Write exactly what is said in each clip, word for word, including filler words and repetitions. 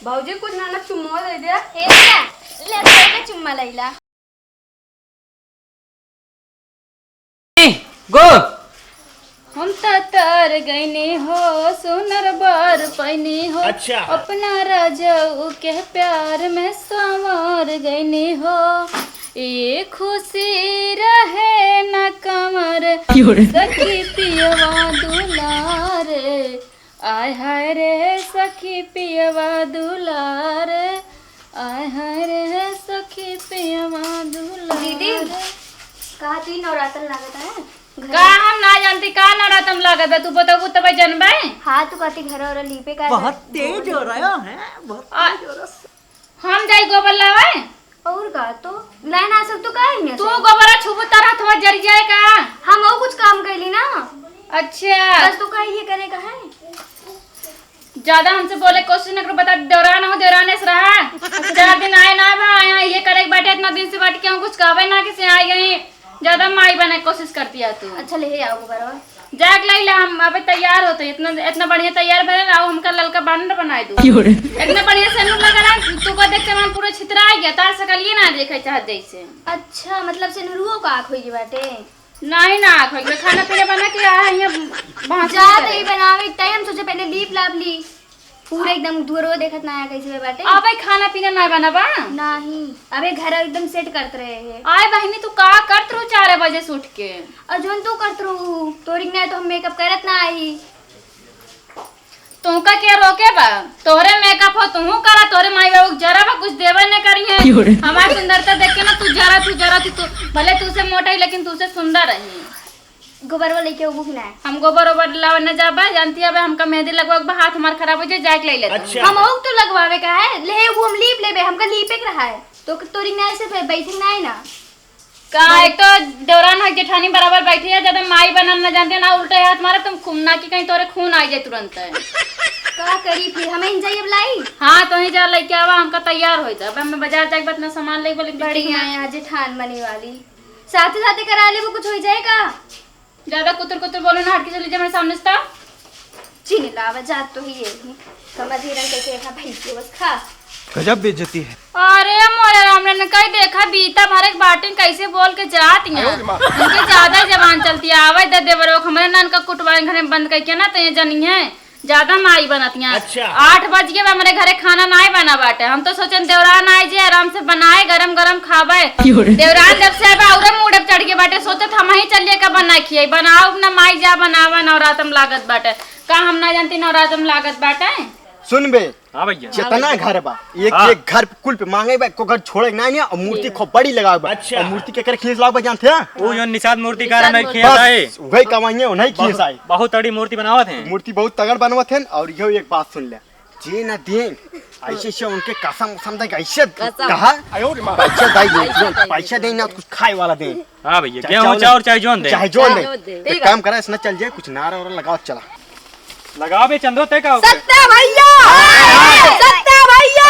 भौजी, कुछ ना ना चुम्मा दे दे। ए, ले, ले, ले चुम्मा लैला। गो। हम त तर गइनी हो, सुनर बर पैनी हो। अच्छा। अपना राजाऊ के प्यार में संवर गइनी हो। ये खुशी रहे न कमर, क्यों रे? सखी पियवा दुलारे। आय हाय रे सखी पियवा दुलारे। आय हाय रे सखी पियवा दुलारे। दीदी, कहा थी नवरातन लागत है? घर का हम ना जानती का नवरातन लागत है? तू बताऊ तब जनबे। हाँ, तू कहती घर और लीपे का बहुत तेज हो रहा है, बहुत आ, तेज हो रहा है। हम जाई गोबर लावे। और का तो लाइन आ सक तू का है तू गोबरा छुबू तार हथवा जर जाए का? हम और कुछ काम कैली ना। अच्छा। बस तू का ये करे का है? ज्यादा हमसे बोले कोशिश न करो, बता देवरान हो, देवरान ऐस रहा। चार दिन आए ना बा, यहाँ ये करे के बाटे, इतना दिन से बाटे, क्यों कुछ कहबे ना, किसे आ गई। ज्यादा माई बने के कोशिश करती है तू। अच्छा, ले आओ गोबरवा। जाके लाई ला, हम अबे तैयार होते, इतना, इतना बढ़िया तैयार भरे, आओ हमका ललका बानर बनाए दो। क्यों रे? इतना बढ़िया सेनुर लगा ना, तू को देख के मन पूरा छितरा गया, तार सकलिए ना देखे चाहत जैसे। अच्छा, मतलब सेनुरुओ का आँख होई बाटे? नहीं ना, आँख होई, खाना पीना बना के आ, यहाँ बाँस जा नहीं तो करे। ये बनावे, टाइम सोचे पहले लीप लाप ली। पूरा एकदम दुअरवा देखत ना आया कैसे बाटे। अबे खाना पीना ना बनाबा? नहीं, अबे घर एकदम सेट करत रहे हैं। आय बहिनी, तू का करत रहू चार बजे से उठ के? और जोन तू करत रहू, तोरी ना तो हम मेकअप करत ना आई। तुमका के रोके बा? तोहरे मेकअप हो, तुहू करा, तोहरे माई बाबू के जरा बा कुछ देबे न करी है। क्यों रे? हमार सुंदरता देख के ना तू जरा, तू जरा, तू, तू भले तू से मोटा ही लेकिन तू से सुंदर रही। गोबरवा लेके अबू कि ना? हम गोबर ओबर लावे न जाबे, जानती है, अबे हमका मेहंदी लगवा के बा, हाथ हमार खराब हो जाए, जाके ले लेते हैं। अच्छा। हम ओक तो लगवावे का है, ले वो हम लीप लेबे, हमका लीपे के रहा है। तो तोरी ना ऐसे बे-, बैठे ना है ना। का एक तो देवरान है जेठानी बराबर बैठी है, ज्यादा माई बनन न जानती है ना, उल्टे हाथ मारे तुम खून ना कि कहीं तोरे खून आ जाए तुरंत है। का करी फिर, हमें इंजाई अब लाई? हाँ, तो ही जा लेके आवा, हमका तैयार हो जा। अब मैं बाजार जाके अपना सामान लेके बोले बढ़िया है, आज जेठान बने वाली। साथे साथे करा लेबू, कुछ हो जाए का? ज्यादा कुतुर कुतुर बोलो ना, हट के चली जा मेरे सामने से। चीनी लावा जात तो ही ये ही। समझ ही रंग कैसे देखा भाई के बस खा। गजब बेइज्जती है। अरे मोरे राम रे, कई देखा बीता भरे के बाटिन कैसे बोल के जात यहाँ। अरे माँ। इनके ज्यादा जबान चलती है। आवे दे देवरो, हमरे नान का कुटवा घर में बंद करके ना तो ये जनी है। ज्यादा माई बनतिया। अच्छा। आठ बज गए बा, हमरे घरे खाना नाय बना बाटे। हम तो सोचन देवरान आए जे आराम से बनाए, गरम गरम खावे। क्यों रे? देवरान जब से आए बा, औरे मूड अब चढ़ गए बाटे। सोचत हम ही चलिए का बना खियाई, बनाओ ना माई, जा बनावा, नवरातम लागत बाटे। का हम ना जानती नवरातम लागत बाटे? सुन बे, हाँ भैया। जितना घर बा, एक हाँ। एक घर कुल पे मांगे बा, को घर छोड़े ना, नहीं, और मूर्ति ठीक। खूब बड़ी लगावे बा। अच्छा। और मूर्ति के करे खींच लावे बा, जानते हैं? वो जो निषाद मूर्तिकार निषाद हमें मूर्ति। खींच आए। बस, वही कमाइए, उन्हीं खींच आए। बहुत बड़ी मूर्ति बनावत हैं। मूर्ति बहुत तगड़ बनवत हैं। और यो एक बात सुन ले, जे ना दे, ऐसे से उनके कसम उसम दे, ऐसे कसम। कहा, पैसा दे, पैसा दे ना, कुछ खाए वाला दे। हाँ भैया, चाहे गेहूं चावल, चाउर चाहे जोन दे। चाहे जोन दे। चाहे जोन दे। एक काम करा, इसने चल जाए, कुछ नारा वारा लगाओ, चला। लगावे चंदो ते का हो गया? सत्या भैया! सत्या भैया!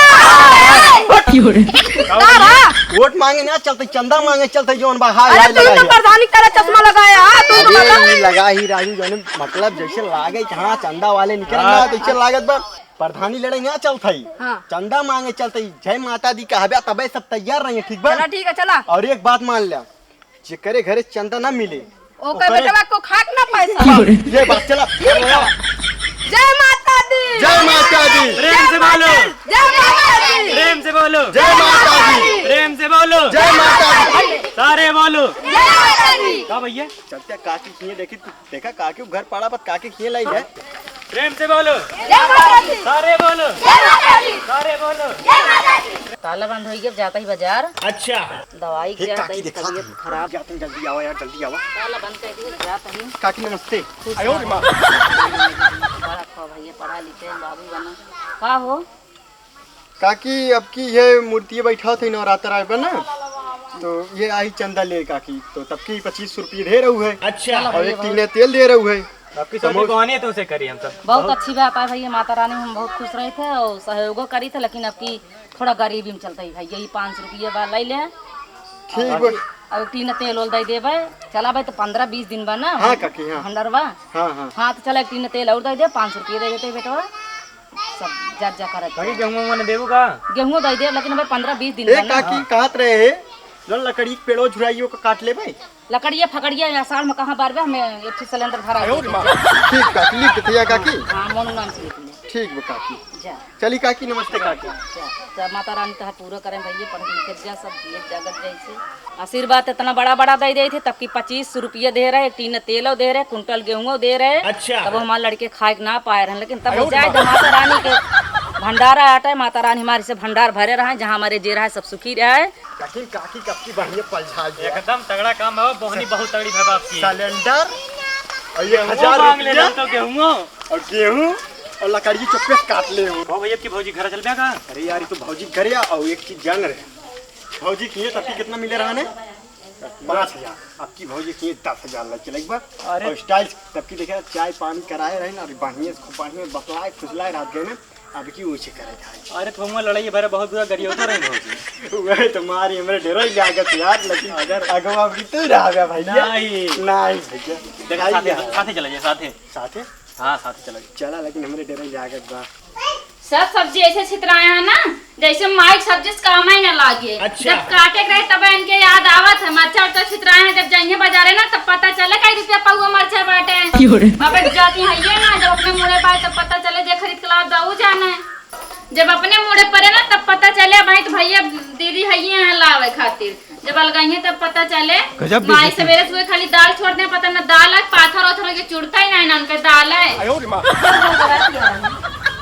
का बा? वोट मांगे ना चलते, चंदा मांगे चलते, जोन बा, हाय, अरे हाय, तू लगा तो ही। प्रधानी की तरह चश्मा लगाया, हाँ, तू तो अरे, बता। ये लगा ही राजू, जाने मतलब जैसे लागे कि हाँ, चंदा वाले निकल हाँ। ना, तो इसे लागत बा, प्रधानी लड़े ना चलते ही। हाँ। चंदा मांगे चलते ही, जय माता दी कहबे, तबे सब तैयार रहिए, ठीक बा? चला, ठीक है, चला। और एक बात मान लिया, जेकरे घरे चंदा ना मिले, ओकर ओकरे बेटवा को खाक ना पैसा। ये बात चला। जय माता दी। जय माता दी। प्रेम से बोलो। जय माता दी। प्रेम से बोलो। जय माता दी। प्रेम से बोलो। जय माता दी। सारे बोलो। जय माता दी। का भैया? चलते काकी किए देखी, तू देखा काकी घर पाड़ा पर काकी किए लाई है। प्रेम से बोलो। जय माता दी। सारे बोलो। जय माता दी। सारे बोलो। जय माता दी। ताला बंद होई गया, जाता ही बाजार। अच्छा। दवाई हे के काकी, जाता ही देखा तबीयत तू। खराब। जाते हैं, जल्दी आवा यार, जल्दी आवा। ताला बंद कर दिए, जाता ही। काकी नमस्ते। खुश आयो रहो। रे माँ। बड़ा खो भैया, पढ़ा लिखे, बाबू बना। का हो? काकी, अब की ये मूर्ति बैठा थे नवरात्र आए पर ना, तो ये आई चंदा ले काकी, तो तब की पच्चीस सौ रुपये दे रहू है। अच्छा। और एक टीने तेल दे रहू है। आपकी समझ- सोची कहानी है, तुमसे करी हम सब। बहुत बहुत अच्छी बात है भैया, माता रानी हम बहुत खुश रहे थे और सहयोगो करी थे, लेकिन अब की थोड़ा गरीबी में चलते ही भैया, ये पाँच सौ रुपये बा, ले ले। ठीक और बा। अब एक टीन तेल ओल दे देबे, चला भाई, तो पन्द्रह बीस दिन बा ना। हाँ काकी, हाँ। भंडार बा। हाँ, हाँ। हाँ, तो चला, एक टीन तेल और दे दे, पाँच सौ रुपये दे देते बेटवा। सब जा, जा करत काकी, जाए। गेहूं उहूं न देबू का? गेहूं दे देब, लेकिन अबे पन्द्रह बीस दिन ए बा ना। काकी, हाँ। कहत रहे, जौन लकड़ी के पेड़ो झुराइयो का काट लेबे। लकड़िया फकड़िया या साल में कहाँ बारबे, हमें एक ठे सिलेंडर भरा आयो दे रे माँ। दे। ठीक काकी, लिख देते या काकी। हाँ, मोनू नाम से लिख ले। ठीक बा काकी। जा। चली काकी, नमस्ते काकी। जा, जा, माता रानी तोहार पूरा करें भैया, पढ़ लिख जा, सब जिए जागत जैसे। आशीर्वाद इतना बड़ा बड़ा दे देते, तब कि पच्चीस सौ रुपया दे रहे, एक टीन तेलो दे रहे, कुंटल गेहूं दे रहे। अच्छा। तब हमारे लड़के खाए के ना पाए रहे, लेकिन तब आयो हो जाए रे माँ। तो माता रानी के भंडारा आटे, माता रानी हमारे से भंडार भरे रहे, जहाँ हमारे जे रहे सब सुखी रहे। लेकिन काकी कब की बढ़िया पलझा गया। एकदम तगड़ा काम है, बोहनी बहुत तगड़ी भैया आपकी। सिलेंडर और एक गेहूं हजार मांग ले रुपया। तो गेहूं। और गेहूं और लकड़ी चुप्पे से काट ले हो। ओ भैया, आपकी भौजी घर चल गया का? अरे यार, ये तो भौजी घर आ, और एक चीज जान रहे, भौजी किए तब की कितना मिले रहा ने? पाँच हजार। आपकी भौजी किए दस हजार लग चले एक बार। अरे। और स्टाइल तब की देखे, चाय पानी कराए रहे ना, अरे बढ़िया से खूब बढ़िया बतलाए फुसलाए रात गए ना। अब की उसे करे जाए। अरे, तो हम लड़ाई भरे बहुत बुरा गरिया उतर रहे हैं भौजी। वही तो मारी हमरे डरो ही लागत यार, लेकिन अगर अगवा अब की तू रह गया भैया। नहीं। नहीं भैया। देखा, आई साथे, यार। साथे चला जाए, साथे। साथे? हाँ, साथे चला जाए। चला, लेकिन हमरे डरो ही लागत बा। सब सब्जी ऐसे छितराया है ना, जैसे माइक सब्जी से काम ही ना लागे। अच्छा। जब काटे के रहे तब इनके याद आवत है, मरचा उरचा छितराए हैं, जब जाइए बाजारे ना तब पता चले कई रुपया पौवा मरचा बाटे। क्यों रे? अब एक जाती है ये ना, जब अपने मुड़े पाए तब पता चले, जे खरीद के लावत बा ऊ जाने। जब अपने मुड़े पड़े ना तब पता चले, भाई तो भैया दीदी है ये हैं लावे खातिर। जब अलगाइए तब पता चले। गजब माई बेइज्जती। सवेरे सुबह खाली दाल छोड़ दे, पता ना दाल है, पाथर ओथर के चुड़ता ही ना है ना उनके दाल है। आयो रे माँ।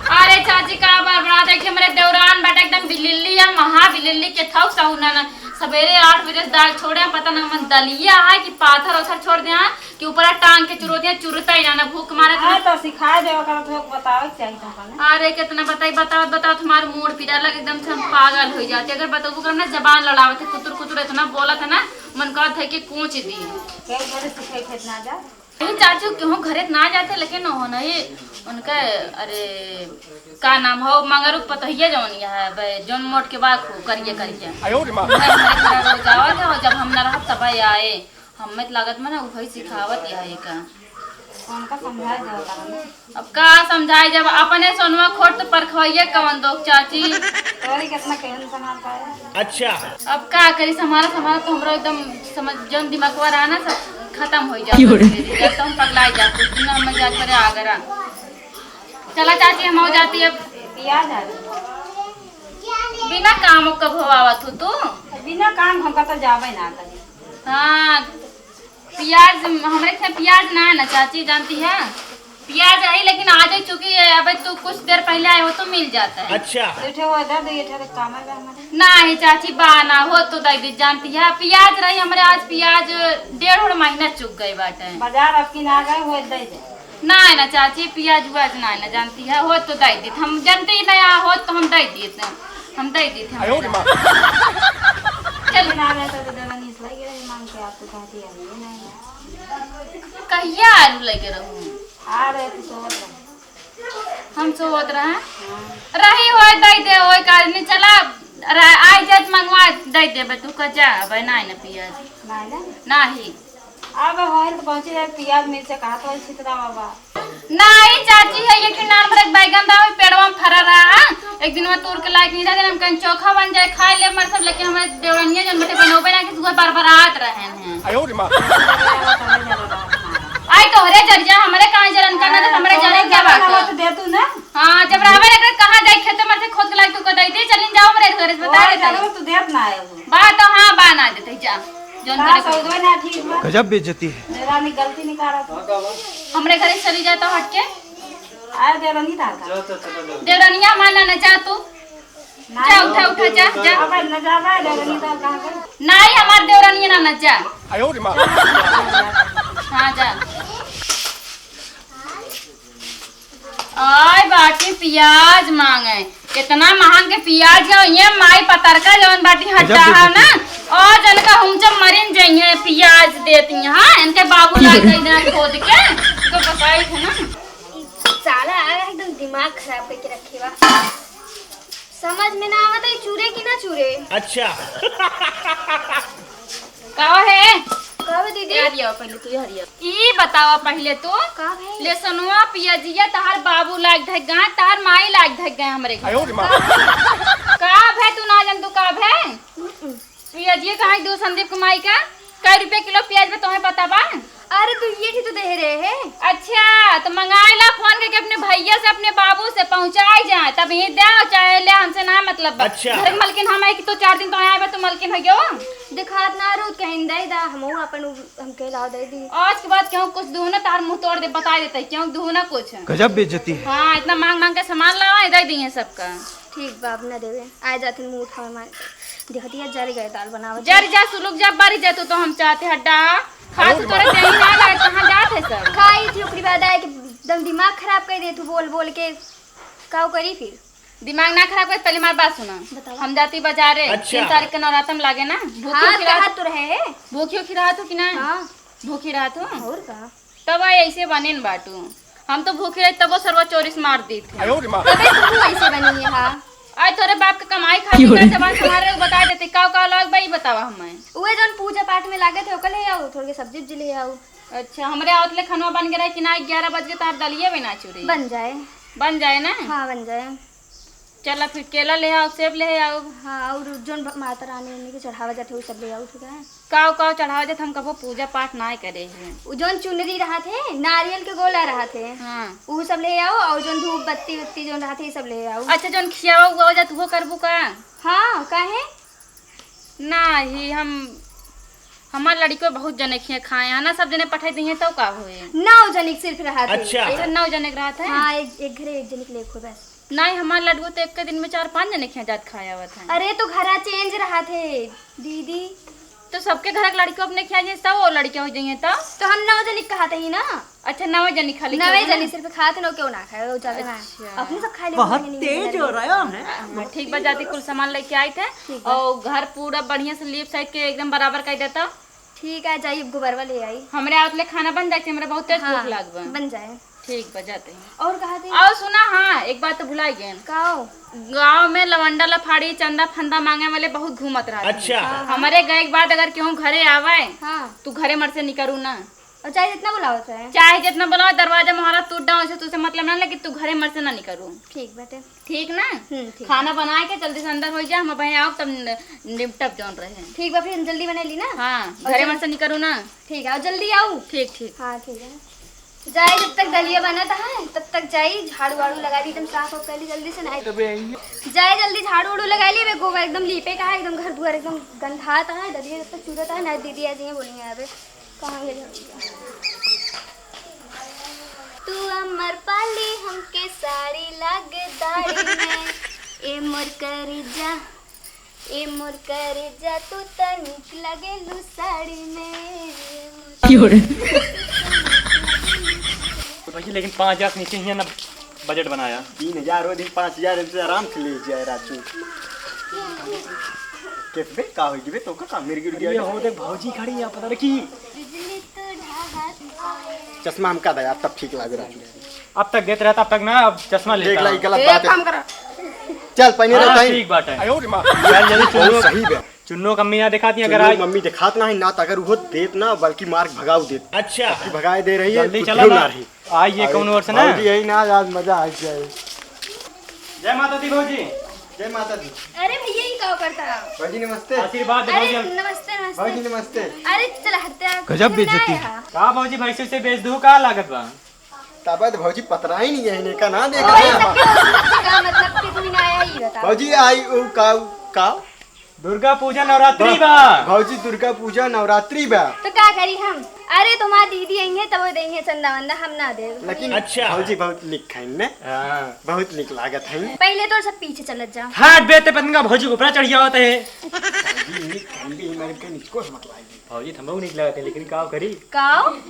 अरे चाची का बड़बड़ा, देखिए मेरे देवरान बेटा एकदम बिलिल्ली है, महा बिलिल्ली के थौक सहू ना ना। सवेरे आठ बजे से दाल छोड़े, पता ना मन दलिया है कि पाथर ओथर छोड़ दे हैं कि ऊपर टांग के चुरो दिया, चुरता ही ना ना, भूख मारे हाँ, तो सिखाए देवे का तो बतावे के चाहिए था ना। अरे कितना बताई, बतावत बतावत हमार मूड पिराला, एकदम से हम पागल हो जाते। अगर बतबू करम ना, जबान लड़ावत है, कुतुर कुतुर इतना बोलत है ना, मन कहत है कि कूच दी। कई घरे सिखाई खेत ना जा। नहीं चाचू, केहू घरे ना जाते, लेकिन हो नहीं उनका, अरे का नाम हो, मंगरू पतोहिया जौन यह है, बे, जौन मोट के बाक हो, करिए करिए। आयो रे माँ। मैं हमारे घर रोज आवत है, और जब हम ना रहब तब आए। हमें तो लागत में ना उहई सिखावत यह है का। उनका समझाए देवे का ना। अब का समझाए, जब अपने सोनवा खोट तो परखवाइए कवन दो चाची। तोरी कितना केहन संभाल पाए। अच्छा। अब का करी, संभाला संभाला तो हमरो एकदम समझ, जौन दिमागवा रहा ना सब खत्म हो जाता। क्यों रे? जब तो हम पगला जाते, दिन में जात करे आगरा। चला चाची, हम हो जाती अब। पिया जा। बिना काम कब हो आवत हो तू? बिना काम हमका तो जावे ना करी। हाँ, पियाज, हमरे खेत पियाज ना है ना चाची, जानती है? पियाज रही, लेकिन आज ही चूंकि अबे तू कुछ देर पहले आए हो तो मिल जाता है। अच्छा। बैठे हो इधर, तो ये ठहरे काम है हमारे। नहीं चाची, बा ना हो तो दे दी, जानती है? पियाज रही हमरे, आज पियाज डेढ़ उड़ महीना चुक गए बाटे। बाजार अब की ना गए हो, दे दे। नहीं ना चाची, पियाज उआज नहीं ना जानती है, हो तो दे दी, हम जानते ही नहीं, हो तो हम दे दिए थे, हम दे दी थे। आयो रे माँ। चल। ना रहे तो देवानी इसलिए ये मांग के आपको कहती है, ये नहीं। कहिया आलू लेके रहूं? आ रहे तो सोवत रहे। हम सोवत रहे? हाँ। रही होय दे दे, होय का आदमी चला, रा-, आई जात मंगवा दे देबे, तू का जा, अबे ना, ना पियाज। ना, ना? नाही। अब होइल तो पहुंचे जाए, पियाज मिर्चा कहा तो छितरा बाबा। नाही चाची है, ये कि नान भर एक बैगन दावे पेड़वा में फरा रहा, हाँ? एक दिन में तोड़ के लायक नहीं रहे, हम कहीं चोखा बन जाए, खाए ले मर सब, लेकिन हमारे देवरनिया जन बटे बनोबे ना कि सुबह बरबरात रहे हैं। आयो रे माँ। आई तोहरे जरिया, हमरे कहाँ जलन करना, तो हमरे जलन क्या बात है? तो दे तू ना। हाँ, जब रहबे ना करे, कहाँ जाई खेते मरते खोद के लाग तू को दे दे, चलिन जाओ हमरे घर से, बता ओए, दे। चलो, तू देत ना आए हो। बा तो हाँ, बा ना देते, जा। जौन का करे सौदो ना ठीक बा। गजब बेइज्जती है। देवरानी गलती निकाला तू। हमरे घरे चली जाता हट के। आए देवरानी तार का। देवरानिया मान ना जा तू। जा, उठा, उठा, जा, जा। अब न जाबे, देवरानी तार कहाँ गई? नाही, हमार देवरानिया ना, ना जा। आयो रे माँ। हाँ, जा। आय बाटी पियाज मांगे, कितना महंग के पियाज है, ये माई पतरका जवन बाटी हड्डा है ना, और जन का हम जब मरिन जइहे पियाज देती हैं, हाँ, इनके बाबू लाग गई ना खोद के, तो बताई थे ना। साला एकदम दिमाग खराब करके रखे बा। समझ में ना आवत है, चूरे की ना चूरे। अच्छा। का है? का बे दीदी? यार, ये आओ पहले तू, यार, ये आओ। ई बतावा पहले तू। का भे? लेसनवा पियजिया तहार बाबू लाग धक गए, तहार माई लाग धक गए हमरे घर। आयो रे माँ। का भे तू ना जान तू का भे? पियजिया कहाँ दू संदीप के माई का? कै रुपया किलो पियाज बा तोहे पता बा? अरे तू ये ही तो दे रहे है। अच्छा, तो मंगाए ला फोन करके अपने भैया से, अपने बाबू से पहुँचाए जाए, तब ये दे, चाहे ले, हमसे ना मतलब बा। अच्छा। घर के मलकिन हम है कि तू चार दिन तो आए बा, तू मलकिन हो गयो। दिखात ना रूत कहीं दे दा, हमहू अपन उ-, हमके लाओ दे दी। आज के बाद क्यों कुछ दूँ ना, तार मुँह तोड़ दे, बता देते क्यों दूँ ना कुछ। गजब बेइज्जती है। हाँ, इतना मांग मांग के सामान लावा, दे दी है सबका। ठीक बा, अब ना देवे, आए जाते मुँह उठावे मार के। देखती है, जर गए दाल बनावत। जर जा, सुलुक जा, बरी जा, तू तो हम चाहते हड्डा। खा तो तोरे देही ना लगे, कहाँ जात है सब? खाई थी, ओकरी बाद आए के एकदम दिमाग खराब कर दे तू बोल बोल के। काऊ करी फिर? दिमाग ना खराब कर, पहले हमार बात सुना। बताओ। हम जाती बाजारे, अच्छा। तीन तारीख के नवरातम लागे ना, भूखी हाँ, उखी कहा रहत, तो रहे है। भूखी उखी रहत हो कि ना? हाँ। भूखी रहत हो? और का? तब आई ऐसे बने न बाटू, हम तो भूखी रही तबो सरवा चोरी से मार दी थे। आयो रे माँ। तबे तू ऐसे बनी है, हाँ। आज तोरे बाप के कमाई खाती का जबान संभाल रहे, बता देते, काव काव लाग बा, ई बतावा हमें। उहे जौन पूजा पाठ में लागे थे, ओकर ले आओ, थोड़ के सब्जी उब्जी ले आओ। अच्छा, हमरे आवत ले खनवा बन के रहे कि ना, ग्यारह बज के तार दलिया भी ना चुरी। बन जाए। बन जाए ना? हाँ, बन जाए। चला फिर केला ले आओ, सेब ले आओ। हाँ, और जौन ब-, माता रानी उन्हीं के चढ़ावा जाते, वो सब ले आओ, ठीक है? काव काव चढ़ावा जाते, हम कबो पूजा पाठ ना करे हैं। उ जौन चुनरी रहा थे, नारियल के गोला रहा थे, हाँ। उ सब ले आओ, और जौन धूप बत्ती उत्ती जौन रहा थे, ये सब ले आओ। अच्छा, जौन खियावा उआवा जात, वो करबू का? हाँ, काहे? नाही, हम, हमार लड़िको बहुत जने खिया खाए हैं ना, सब जने पठाई दिए तो का होए? नौ जने के सिर्फ रहा थे। अच्छा। अच्छा, नौ जने के रहा थे? हाँ, एक, एक घरे एक जने के लेखो बस। नाही, हमार लड़िको तो एक के दिन में चार पाँच जने खिया जात खाए आवत हैं। अरे, तो घरा change रहा थे, दीदी। तो सबके घर के लड़िको अपने खिया जाए, सब वो लड़िका हो जाइए तो? तो हम नौ जने के कहा थे ही ना। अच्छा, नवे जनी खाली नवे खाओ ना? जनी सिर्फ खात न, केहू ना खाए, वो ज्यादा ना। अच्छा। अपने सब खा ले, बहुत तेज हो रहा है। हाँ, ठीक बा, जाती कुल सामान लेके आई थे। ठीक बा। और घर पूरा बढ़िया से लीप साइड के एकदम बराबर कर देता। ठीक है, जाई गोबरवा ले आई। हमरे आवत ले खाना बन जाए, हमरा बहुत तेज हाँ, भूख लाग बा। बन जाए। ठीक बा, जाते हैं। और कहा थे? और सुना, हाँ, एक बात तो भुलाई गए। काओ? गाँव में लवंडा लफाड़ी चंदा फंदा मांगे वाले बहुत घूमत रहते हैं। अच्छा। हाँ, हाँ। हमरे गए के बाद अगर केहू घरे आवे, हाँ। तू घरे मर से निकरू ना। और चाहे जितना बुलाओ चाहे। चाहे जितना बुलाओ, दरवाजा मोहरा टूट डाउन से तुझसे मतलब ना, लेकिन तू घरे मर से ना निकरू। ठीक बाटे। ठीक ना? हम्म, ठीक। खाना बना के जल्दी से अंदर हो जा, हम अब आओ तब न-, निपटब जौन रहे। ठीक बा, फिर हम जल्दी बना ली ना। हाँ, और घरे जल्दी मर से निकरू ना। ठीक है, और जल्दी आओ। ठीक, ठीक। हाँ, ठीक है। जाए जब तक दलिया बनत है, तब तक जाई झाड़ू वाड़ू लगा दी, एकदम साफ हो कर ली जल्दी से ना। तबे आई। जाए जल्दी झाड़ू वाड़ू लगा ली, बे गोबर एकदम लीपे का है, एकदम घर दुआर एकदम गंधात है, दलिया जब तक चूरत है ना, दीदी आ जाइए बोलिए अबे। कहाँ गए? तू अमर पाली हमके साड़ी लागे दाढ़ी में, ए मोर करेजा, ए मोर करेजा, तू त नीक लागेलू साड़ी में। की हो रे? तो भैया, लेकिन पाँच हजार से नीचे ही है ना बजट बनाया। तीन हजार हो दिन, पाँच हजार इनसे आराम से ले जाए राजू। के बे, का हो गई बे? तो का, का मेरी गिर गया? ये हो देख, भौजी खड़ी है, पता नहीं की। बिजली तो ढाहत है। चश्मा हमका दे यार, तब ठीक लागे राजू। अब तक देत रहता, अब तक ना, अब चश्मा देख लेता। लाई, गलत ए, बात है। काम करा। चल, पहने हाँ, रहता ही। ठीक बात है। आयो रे माँ। चल, जल्दी बहुत चुन्नो, सही बे। चुन्नो कम्मी ना दिखाती अगर चुन्नो आज। मम्मी दिखात ना है, ना तो अगर वो देत ना, बल्कि मार्ग भगाव देत। अच्छा। कि भगाए दे रही है, जल्दी कुछ चला ना। ना रही। आज ये आयो, कौन ओर से ना? भौजी यही ना, आज मजा आ जाए। जय माता दी भौजी। जय माता दी। अरे भैया, ये का करता है? भौजी नमस्ते। आशीर्वाद दे अरे भौजी। नमस्ते, नमस्ते। भौजी नमस्ते। अरे चला हटते हैं। गजब बेइज्जती। का भौजी, भैंसे से बेच दू, का लागत बा? तब तो भौजी पतरा ही नहीं है, इन्हें का ना देखा वही है। सब के उसमें से का मतलब कि कोई ना आया ही बता। भौजी आई ऊ काऊ, काऊ? दुर्गा पूजा नवरात्रि बा। भौजी दुर्गा पूजा नवरात्रि बा। तो का करी हम? अरे तुम्हार दीदी आई है तब वो देंगे चंदा वंदा, हम ना दे। लेकिन अच्छा। भौजी बहुत निक खाइन ने। हाँ। बहुत निक लागत है। पहले तो सब पीछे चलत जा। हाथ बेते पतंगा भौजी के ऊपर चढ़ जावत है। भौजी निक खाइन भी हमारे कहीं निक को मत लाएगी। भौजी, थम्बऊ निक लागत है, लेकिन काव करी? काव?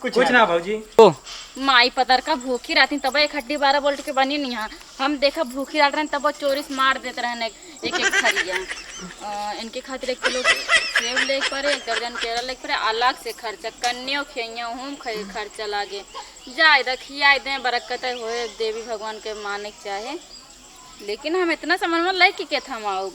कुछ कुछ ना। ना, भौजी। ओ। माई पतर का भूखी रहती, तब एक हड्डी बारह बोल्ट के बनी नहीं है। हम देखा भूखी रहत रहन, तब वो चोरी से मार देत रहन एक, एक, एक थरिया। अ, इनके खातिर एक किलो सेब लेके पड़े, एक दर्जन केला लेके पड़े, अलग से खर्चा, कन्यो खियइया, हूँ ख-, खर्चा लागे। जाए द, खियाए दें, बरकत होए, देवी भगवान के माने के चाहे। लेकिन हम इतना सामान में लेके के थमाऊ?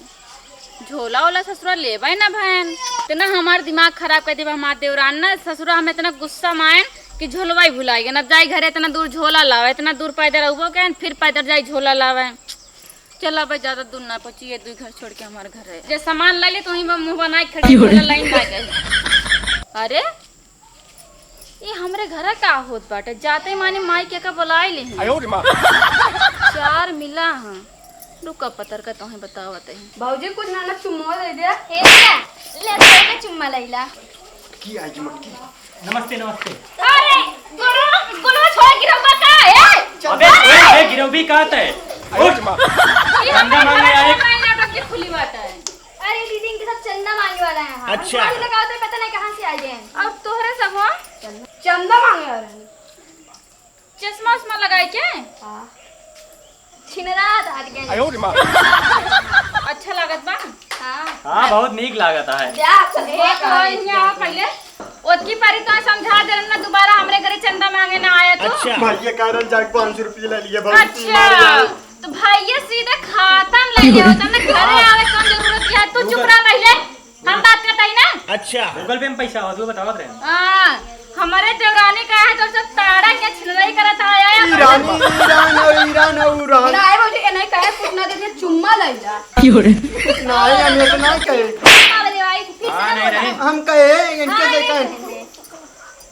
झोला ओला ससुरा लेबै ना भैन। इतना हमार दिमाग खराब कर देबा हमार देवरान ना। ससुरा हम इतना गुस्सा मायन कि झोलवा ही भुलाई गए। अब जाई घरे, इतना दूर झोला लावे, इतना दूर पैदल अउबो के, फिर पैदल जाई झोला लावे। चला भाई, ज्यादा दूर ना पहुंची, ये दुई घर छोड़ के हमार घर है। जे सामान ला ले तो वहीं पर मुंह बनाए खड़ी, झोला लाइन ना जाए। अरे, ये हमरे घरा का होत बाटे? जाते माने माई के का बुलाए ले हैं। आयो रे माँ। चार मिला हाँ। रुका पतर का तोहे बतावत है। भौजी कुछ ना ना चुम्मा दे दे। ए ले, ले दे के चुम्मा लैला। की आई की मटकी। नमस्ते, नमस्ते। अरे, गोलवा, गोलवा छोड़ गिरवा का, ए? अबे, अरे, ए, गिरवी का तय? आयो रे माँ। ये चंदा मांगे आए। नाटक की खुली बात है। अरे दीदी, इनके सब चंदा मांगे वाला है। हाँ। अच्छा। हम लगाओ तो पता नहीं कहाँ से आ गए हैं। और तोहरे सब हो? चंदा मांगे वाला है। चश्मा उश्मा लगाए के? हाँ। छिनरा दाद गए। आयो रे माँ। अच्छा लागत बा? हाँ। हाँ, बहुत नीक लागत है। जा, चश्मा एक कहाँ और लेके यहाँ जाते हैं? पहले ओतकी पारी तो समझा दे ना, दोबारा हमरे घरे चंदा मांगे ना आया तू। अच्छा। भैया कारण जाके पाँच सौ रुपये ले लिए, बहुत अच्छा। मार डाल। तो भैया सीधे खाता में ले लिया होता ना, घरे आवे कौन जरूरत है? तू चुप रह पहले, हम बात करता ही ना। अच्छा। Google Pay में पैसा हो, तू बतावत रहे। हाँ, हमारे देवरानी का है तो सब ताड़ा के छिनराई करत आया है। ईरान, ईरान हो, ईरान हो, ईरान। ना, ए भौजी, ए नहीं कहे, कुछ ना दे दे, चुम्मा लैला। क्यों रे? नहीं, हम ये तो ना कहे। चुम्मा ले भाई, फिर से हाँ, ना नहीं, बोला। नहीं। हम कहे, इनके हाँ, देखा है। नहीं, नहीं।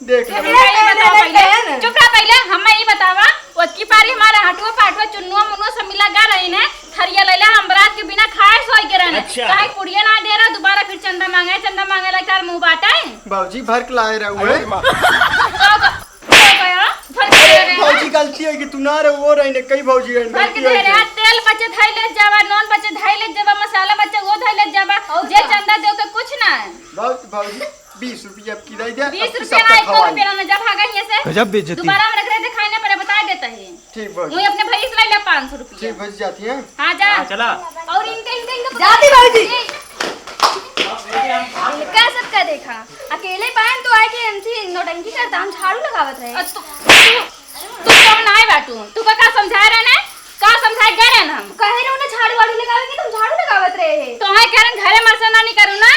देख ले। हमें ये बतावा पहले, चुप रह पहले, हमें ये बतावा, ओतकी पारी हमारा हटुआ पाटुआ चुन्नुआ मुन्नुआ सब मिला गा रही ने, थरिया लैला हम बरात के बिना खाए सोई के रहने। अच्छा। काहे पुड़िया ना दे रहा, दोबारा फिर चंदा मांगे, चंदा मांगे ला चार मुंह बाटे। बाबूजी भर के लाए रहे हुए। अरे माँ। का, का, का गया? भर के दे रहे हैं। बाबूजी गलती है कि तू ना रहे, वो रही ने, कई बाबूजी है, भर के गलती दे है रहे कि हैं, तेल बचे धई ले जावा, नून बचे धई ले जावा, मसाला बचे वो धई ले जावा, और जे का? चंदा देव के कुछ ना है। बाबू-, बाबूजी, बीस रुपया अब किराया दे, बीस अब रुपया सबका ना, एको खवाई। रुपया ना, जा भागा हियां से। गजब बेइज्जती। दोबारा हम रख रहे थे, खाए ना पड़े, बता देता है। ठीक बाबूजी। वही अपने भाई से ले ले पाँच सौ रुपया। ठीक बाबूजी, जाती है। हाँ, जा। हाँ, चला। और इनके, इनके, इनके जाती बाबूजी। इनका सबका देखा, अकेले पायन तो आए के एमसी नौटंकी करता, हम झाड़ू लगावत रहे। अ, तू, तू, तू कौन आए बाटू? तू का, का समझाए रहे ना? का समझाए गए रहे ना हम? कहे रहो ना झाड़ू वाड़ू लगावे के, तुम झाड़ू लगावत रहे। तो है कह रहे घरे मरसे ना नहीं करू ना।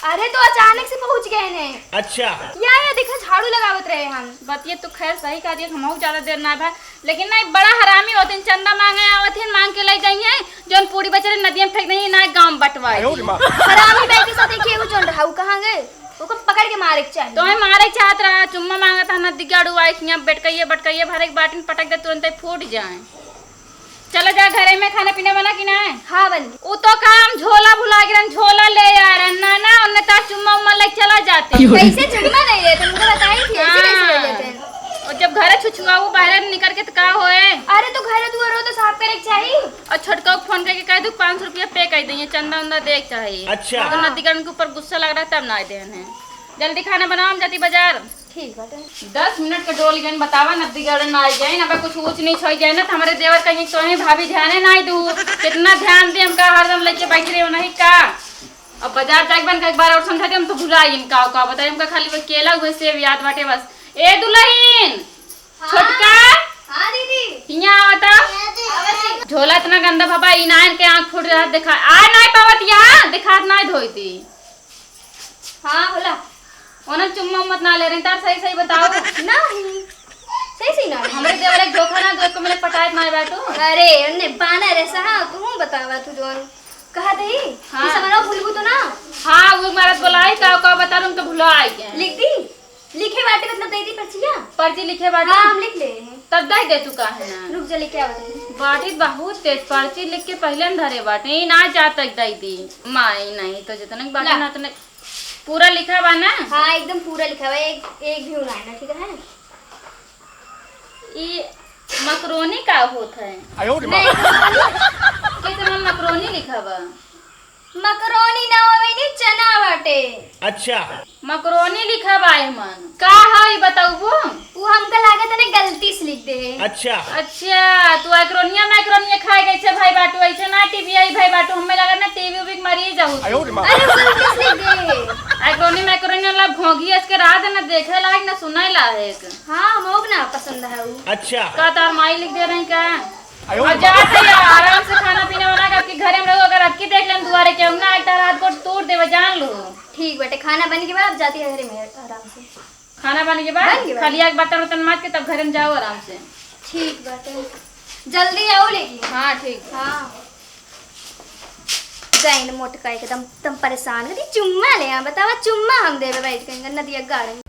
अरे, तो अचानक से पहुँच गए ने। अच्छा। या, या देखा, झाड़ू लगावत रहे हम। बतिया तो खैर सही कह दिया, हमहू ज्यादा देर ना भा, लेकिन नहीं, बड़ा हरामी होते हैं, चंदा मांगे आवत हैं, मांग के ले जाइए, जौन पूरी बचरे नदिया में फेंक देंगे, ना गाँव में बंटवाए। आयो रे माँ। हरामी बैग के साथ एक एगो जौन रहा, उ कहाँ गए? ओकर पकड़ के मारे के चाहिए। तो हम मारे के चाहत रहा, चुम्मा मांगत रहा, नदी के अड़ुआई, हियाँ बेटकइये, बटकइये भरे के बाटिन पटक दे, तुरंते फूट जाए। चला जा घरे में, खाना पीना बना कि ना? हाँ, बन गई। उ तो काम झोला भुला गिरन, झोला ले आ रहे ना, ना, उन्ने तार चुम्मा उम्मा ले चला जाते। कैसे चुम्मा नहीं लेते? उनको बताई थी, ऐसे कैसे ले हाँ। लेते हैं? और जब घरे छुछुआऊ बाहर निकल के तो का होए? अरे तो घरे दुआरो तो साफ करे के चाहिए। और छोटका को फोन करके कह दू पाँच सौ रुपया पे कर देंगे, चंदा उंदा दे के चाहिए। अच्छा। तो नदीकरण के ऊपर गुस्सा लग रहा है, तब ना आए देन है। जल्दी खाना बनाओ, हम जाती बाजार। ठीक बाटे। दस मिनट के डोल गइन, बतावा, नदीगढ़ ना आई जाइन, अब कुछ ऊंच नीच होई जाए ना, तो हमरे देवर कहीं तोहे भाभी ध्याने ना दू, कितना ध्यान दे, हमका हरदम लेके बैठ रहे हो नहीं का? अब बाजार जाके बन का एक बार और समझा दे, हम तो भुला गइन का, का बताई, हमका खाली वो केला हुए सेब याद बाटे बस। ए दुल्हन, हाँ। छोटका, हाँ दीदी। हियाँ आवता। आवत ही। झोला इतना गंदा बाबा, इनायन के आँख फूट रहा, देखा, आ नहीं पावत यहाँ, दिखात नहीं धोई दी। हाँ, होला। ओनन चुम्मा उम्मत ना ले रही, तार सही सही बताओ। नहीं, सही सही ना ले। हमरे देवर एक धोखा ना दो, एक को मैंने पटायत ना बाटू। अरे, उन्ने बानर ऐसा, हाँ, तू बतावा, तू जोन कहत ही, हाँ। ई समनवा भूलबू तो ना? हाँ, वो मारत बोलाई, का, का बता, उनके भुला आई के। लिख दी? लिखे बाटे, मतलब दे दी पर्चिया? पर्ची लिखे बाटे? हाँ, हम लिख ले हैं। तब दे दे तू काहे ना? रुक जा, लेके आवत हई। बाटी बहुत तेज, पर्ची लिख के पहले न धरे बाटे, ई ना जा तक दे दी। माई नहीं तो जितने बाटे ला। ना उतने पूरा लिखा बा ना? हाँ, एकदम पूरा लिखा बा, एक, एक भी उड़ाए ना, ठीक है? ई मकरोनी का होत है? आयो रे माँ। नहीं, मकरोनी? कैसे मन मकरोनी लिखा बा? मकरोनी ना होवे नी, चना बाटे। अच्छा। मकरोनी लिखा बा एमन। का है ई बताउबू? उ हमका लागत है ना गलती से लिख दे। अच्छा। अच्छा, तू एक्रोनिया मैक्रोनिया खाए गई से भाई बाटू, ऐसे ना टीवी आई भाई बाटू, हमें लगा ना टीवी उवी के मरी जाऊ। आयो रे माँ। अरे गलती से लिख दे। एक्रोनी मैक्रोनी वाला भोंगी आज के रात ना देखे लायक ना सुनाई लायक। हाँ, हमोग ना पसंद है उ। अच्छा। का तार माई लिख दे रही का? आयो और रे जात है यार, आराम से खाना पीना बना के आपके घरे में रहो। अगर अबकी देख लेन दुआरे के हम ना आए, तो ठीक बाटे, खाना बन के बाद जाती है घरे में आराम से। खाना बन के बाद? बन के बाद। खाली एक बर्तन उर्तन माज के तब घरे में जाओ आराम से। ठीक बाटे, जल्दी आओ लेकिन। हाँ, ठीक। हाँ। गइन मोटका एकदम, तुम परेशान कर दी। चुम्मा ले आ, बतावा, चुम्मा हम देवे बैठ के नदिया गाड़े।